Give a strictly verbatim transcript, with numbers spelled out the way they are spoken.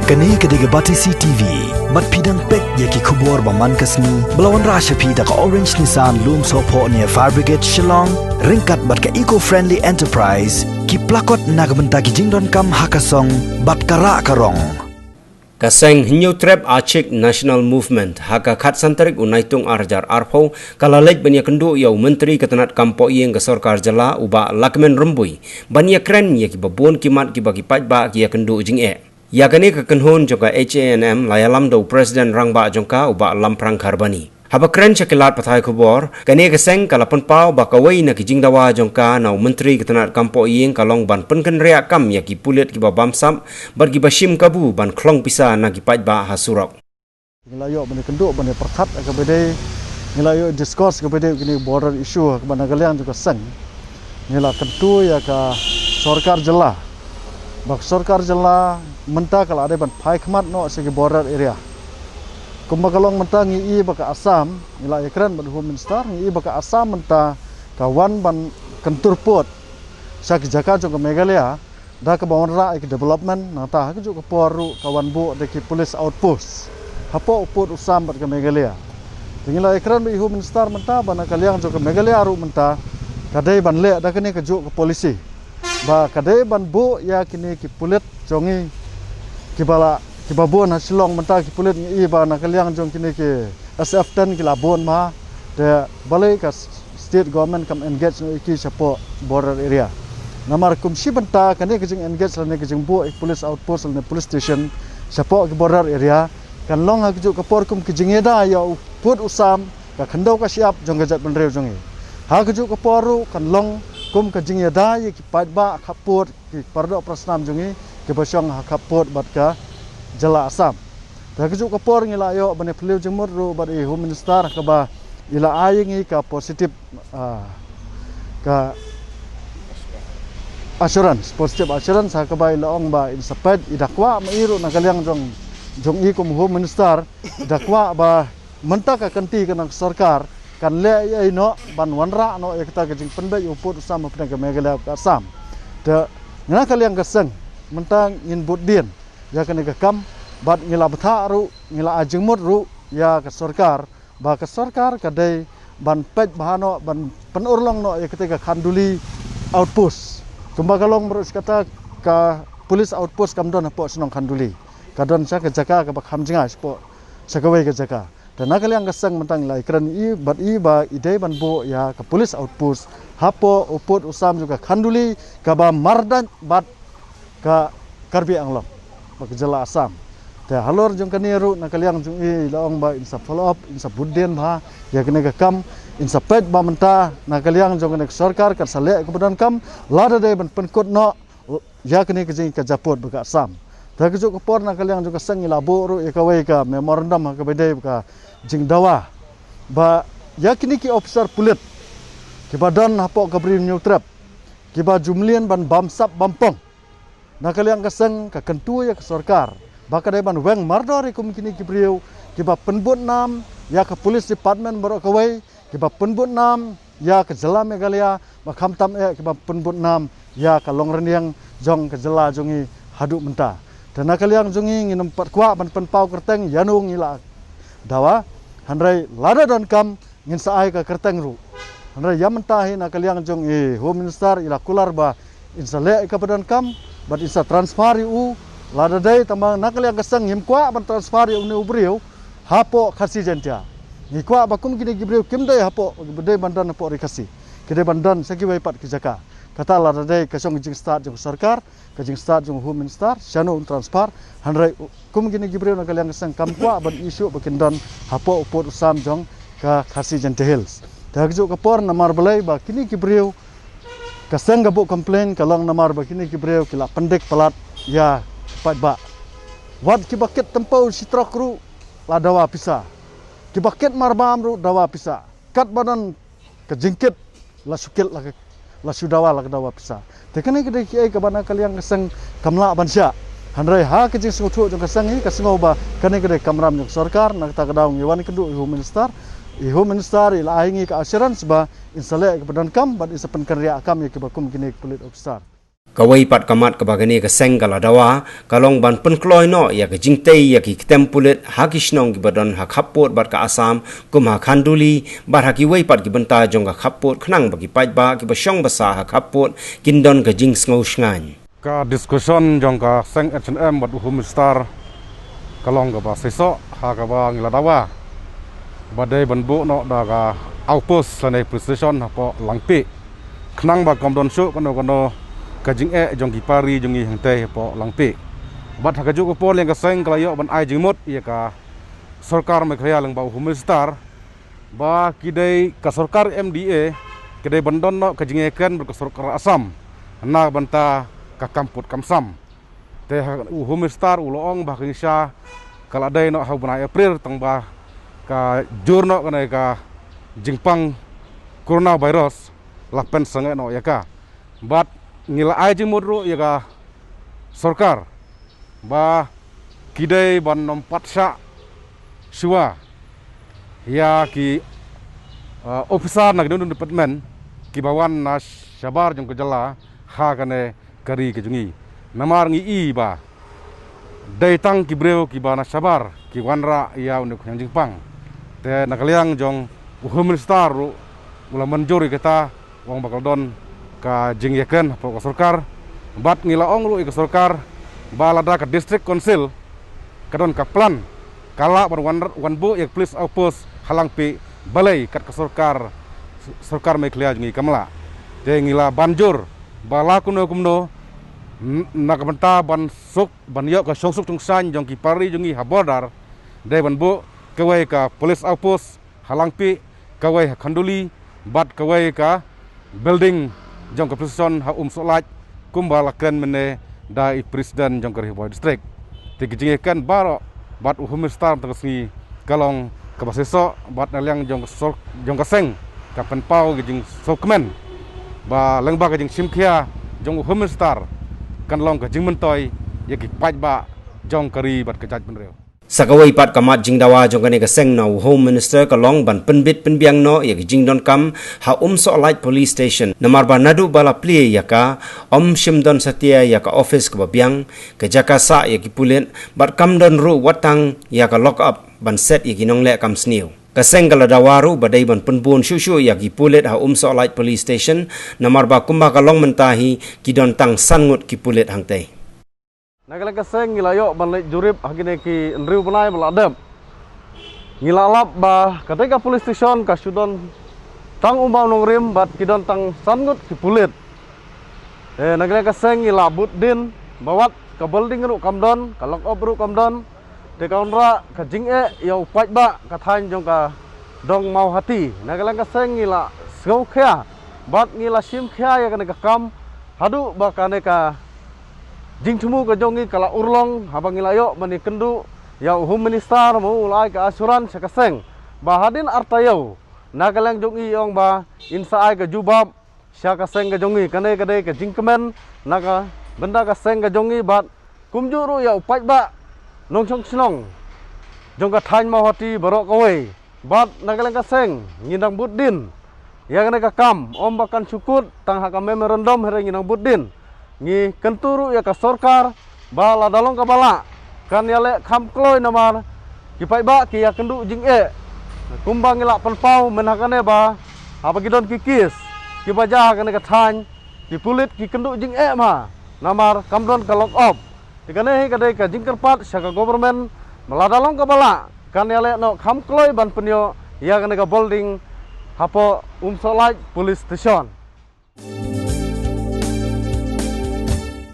Kane ka dei ka Batesi T V. Bad phi dang peit ïa ki khubor ba man ka sngi ba la wanrah sha phi da ka Orange Nissan Lumsohphoh near Fire Brigade Shillong, ryngkat bad ka Eco Friendly Enterprise, ki plakot na ka bynta ki jingdonkam ha ka song bad ka rah ka rong. Ka seng Hynñiewtrep Achik National Movement ha ka khatsan tarik u Naitung ar hajar arphew ka la leit ban ïakynduh ïa u Myntri ka tnat kam pohïing ka sorkar jylla u Bah Lahkmen Rymbui ban ïakren ïa kiba bun ki mat kiba ki paidbah ki ïakynduh jingeh. Ïa kane ka kynhun jong ka H A N M la ïalam da u President Rangbah jong ka u Bah Lamphrang Kharbani. Haba kren sha ki lad pathai khubor, kane ka seng ka la pynpaw ba kawei na ki jingdawa jong ka na u Myntri ka tnat kam pohïing ka long ban pynkynriah kam ïa ki pulit kiba bamsap bad kiba shim kabu ban khlong pisa na ki paidbah ha surok. Ngi la ïoh ban ïakynduh ban ïapyrkhat ïa kaba dei, ngi la ïoh discuss kaba dei kine border issue kaba na ka liang jong ka seng. Ngi la kyntu ïa ka sorkar jylla ba ka sorkar jylla mynta ka la dei ban phai khmat noh sha ki border area. Kumba ka long mynta ngi i ba ka Assam, ngi la ïakren bad Home Minister, ngi i ba ka Assam mynta ka wan ban kyntur pud sha ki jaka jong ka Meghalaya da kaba wanrah ïa ki development, nangta ha kajuh ka por ruh ka wan buh da ki police outpost hapoh u pud u sam bad ka Meghalaya. Te ngi la ïakren bad i Home Minister mynta ba na ka liang jong ka Meghalaya ruh mynta ka dei ban leh da kane kajuh ka policy ba ka dei ban buh ïa kine ki pulit jong ngi kiba la, kiba bun ha Shillong mynta ki pulit ngi i ba na ka liang jong kine ki S F ten ki la bun ma. Te balei ka state government kam engage noh ïa ki shapoh border area? Namar kum shi bynta kane ka jing engage lane ka jingbuh ïa ki police outpost lane police station shapoh ki border area kan long ha kajuh ka por kum ka jingïada ïa u pud u sam, ka khyndew ka shyiap jong ka jaitbynriew jong ngi. Ha kajuh ka por ruh kan long kum ka jingïada ïa ki paidbah khappud, ki paradoh parasnam jong ngi kiba shong ha khappud bad ka jylla Assam. Te ha kajuh ka por ngi la ïoh ban ïaphylliew jingmut ruh bad i Home Minister kaba i la ai ïa ngi ka positive, ah, ka assurance, positive assurance ha kaba i la ong ba in sa peit, i da kwah ma i ruh na ka liang jong, jong i kum Home Minister, i da kwah ba mynta ka kynti ka na ka sorkar kan leh ei ei noh ban wanrah noh ïa kata ka jingpynbeit ïa u pud u sam hapdeng ka Meghalaya ka Assam. Te na ka liang ka seng mynta ngin bud dien ïa kane ka kam bad ngi la bthah ruh, ngi la ai jingmut ruh ïa ka sorkar ba ka sorkar ka dei ban peit bha noh, ban pynurlong noh ïa kata ka Khanduli outpost. Kumba ka long baroh shi katta, ka police outpost kam don hapoh shnong Khanduli, ka don sha ka jaka kaba kham jngai shapoh sha kawei ka jaka. Te na ka liang ka seng mynta ngi la ïakren i bad i ba i dei ban buh ïa ka police outpost hapoh u pud u sam jong ka Khanduli kaba mardait bad ka Karbi Anglong bad ka jylla Assam. Te halor jong kane ruh na ka liang jong i la ong ba in sa follow up, in sa bud dien bha ïa kane ka kam, in sa peit ba mynta na ka liang jong kane ka sorkar kan sa leh kaba donkam lada dei ban pynkut noh ïa kane ka jing ka japud bad ka Assam. Te ha kajuh ka por na ka liang jong ka seng i la buh ruh ïa kawei ka memorandum ha kaba dei ka jingdawa ba ïa kine ki officer pulit kiba don hapoh ka Bri Hynñiewtrep kiba ju mlien ban bamsap bampong. Na ka liang ka seng ka kyntu ïa ka sorkar ba ka dei ban weng mardor ïa kum kine ki briew kiba pynbud nam ïa ka police department baroh kawei, kiba pynbud nam ïa ka jylla Meghalaya, ba khamtam eh kiba pynbud nam ïa ka longrynïeng jong ka jylla jong ngi haduh mynta. Te na ka liang jong ngi ngin ym pat kwah ban pynpaw kyrteng ïano ngi la dawa, hynrei lada donkam ngin sa ai ka kyrteng ruh. Hynrei ïa mynta hi na ka liang jong i Home Minister i la kular ba in sa leh ïa kaba donkam bad in sa transfer ïa u, lada dei tangba na ka liang ka seng ngim kwah ban transfer ïa une u briew hapoh Khasi Jaiñtia. Ngi kwah ba kum kine ki briew kim dei hapoh, ba dei ban don hapoh Ri Khasi, ki dei ban don sha kiwei pat ki jaka. Kata lada dei ka shong ka jingstad jong ka sorkar, ka jingstad jong u Home Minister shano un transfer, hynrei kum kine ki briew na ka liang ka seng kam kwah ban issue ba kin don hapoh u pud u sam jong ka Khasi Jaiñtia Hills. Te ha kajuh ka por namar balei ba kine ki briew, ka seng ka buh complain ka long namar ba kine ki briew ki la pyndik palat ïa ki paidbah. Wat kiba kit tympew shi trok ruh la dawa pisa, kiba kit marbam ruh dawa pisa, katba don ka jingkit la shu kit la ka, la shu dawa la ka dawa pisa. Te kane ka dei kiei kaba na ka liang ka seng kam lah ban shah. Hynrei ha ka jingsngewthuh jong ka seng hi ka sngew ba kane ka dei kamram jong ka sorkar, na kata ka daw ngi wan kynduh i Home Minister, i Home Minister i la ai ngi ka assurance ba in sa leh ïa kaba donkam bad in sa pynkynriah kam ïa kiba kum kine ki pulit officer. Kawei pat ka mat kaba kane ka seng ka la dawa ka long ban pynkloi noh ïa ka jingtei ïa ki ktem pulit ha ki shnong kiba don ha khappud bad ka Assam, kum ha Khanduli bad ha kiwei pat ki bynta jong ka khappud, khnang ba ki paidbah kiba shong basa ha khappud kin don ka jingsngew shngaiñ. Ka discussion jong ka seng H N M bad u Home Minister ka long kaba shisha ha kaba ngi la dawa ba dei ban buh noh da ka outpost lane police station hapoh Langpih, khnang ba kam don shuh kano kano ka jingeh jong ki para ri jong ngi hangtei hapoh Langpih. Bad ha kajuh ka por, ïa ka seng ka la ïoh ban ai jingmut ïa ka sorkar Meghalaya lyngba u Home Minister ba ki dei, ka sorkar M D A ka dei ban don noh ka jingïakren bad ka sorkar Assam na bynta ka kam pud kam sam. Te ha u Home Minister u la ong ba ha ka jingshisha ka la dei noh ha u bnai April, tang ba ka jur noh kane ka jingpang coronavirus la pynsangeh noh ïa ka. Bad ngi la ai jingmut ruh ïa ka sorkar ba ki dei ban nym pat shah shuwa ïa ki, uh, officer na ki don don department kiba wan na shabar jong ka jylla ha kane ka ri ka jong ngi. Namar ngi i ba dei tang ki briew kiba na shabar ki wanrah ïa une u khñiang jingpang. Te na ka liang jong u Home Minister ruh u la mynjur ïa kata, u ong ba ka la don ka jingïakren hapoh ka sorkar. Bad ngi la ong ruh ïa ka sorkar ba lada ka District Council ka don ka plan, ka lah ban wan, wan buh ïa ka police outpost ha Langpih, balei kat ka sorkar, sorkar Meghalaya jong ngi kam lah. Te ngi la ban jur ba la kumno kumno, n-, na ka bynta ban suk, ban ïoh ka shongsuk shongsaiñ jong ki para ri jong ngi ha border, dei ban buh kawei ka police outpost ha Langpih, kawei ha Khanduli, bad kawei ka building jong ka police station ha Umsohlait, kumba la kren mynne da i President jong ka Ri Bhoi District. Te ki jingïakren baroh bad u Home Minister mynta ka sngi ka long kaba shisha, bad na liang jong ka sor-, jong ka seng ka pynpaw ka jingsngewkmen ba lyngba ka jingshim khia jong u Home Minister kan long ka jingmyntoi ïa ki paidbah jong ka ri bad ka jaitbynriew. Sa kawei pat ka mat jingdawa jong kane ka seng na u Home Minister ka long ban pynbit pynbiang noh ïa ka jingdonkam ha Umsohlait Police Station, namar ba naduh ba la plie ïa ka, ym shym don satia ïa ka office kaba biang, ka jaka sah ïa ki pulit, bad kam don ruh wat tang ïa ka lock up ban set ïa ki nongleh kam sniew. Ka seng ka la dawa ruh ba dei ban pynbun shuh shuh ïa ki pulit ha Umsohlait Police Station, namar ba kumba ka long mynta hi ki don tang san ngut ki pulit hangtei. Na ka liang ka seng ngi la ïoh ban leit jurip ha kine ki hynriew bnai ba la dep. Ngi la lap ba ka dei ka police station ka shu don tang u mawnongrim bad ki don tang san ngut ki pulit. Eh, na ka liang ka seng ngi la bud dien ba wat ka building ruh kam don, ka lock up ruh kam don. Te ka wanrah ka jingeh ïa u paidbah ka thaiñ jong ka dong Mawhati. Na ka liang ka seng ngi la sngewkhia bad ngi la shim khia ïa kane ka kam haduh ba kane ka jingthmu ka jong ngi ka la urlong, haba ngi la ïoh ban ïakynduh ïa u Home Minister, mo u la ai ka assurance sha ka seng ba hadien artaïew na ka liang jong i ong ba in sa ai ka jubab sha ka seng ka jong i. Kane ka dei ka jingkmen na ka bynta ka seng ka jong i bad kumjuh ruh ïa u paidbah nongshong shnong jong ka thaiñ Mawhati baroh kawei. Bad na ka liang ka seng ngi dang bud dien ïa kane ka kam, ym ba kan shu kut tang ha ka memorandum, hynrei ngi dang bud dien. Ngi kyntu ruh ïa ka sorkar ba lada long kaba lah kan ïaleh kham kloi, namar ki paidbah ki ïakynduh jingeh. Kumba ngi la pynpaw mynha kane ba haba ki don ki case kiba jia ha kane ka thaiñ, ki pulit ki kynduh jingeh ma, namar kam don ka lock up. Te kane hi ka dei ka jingkyrpad sha ka government ba lada long kaba lah kan ïaleh noh kham kloi ban pynïoh ïa kane ka building hapoh Umsohlait Police Station.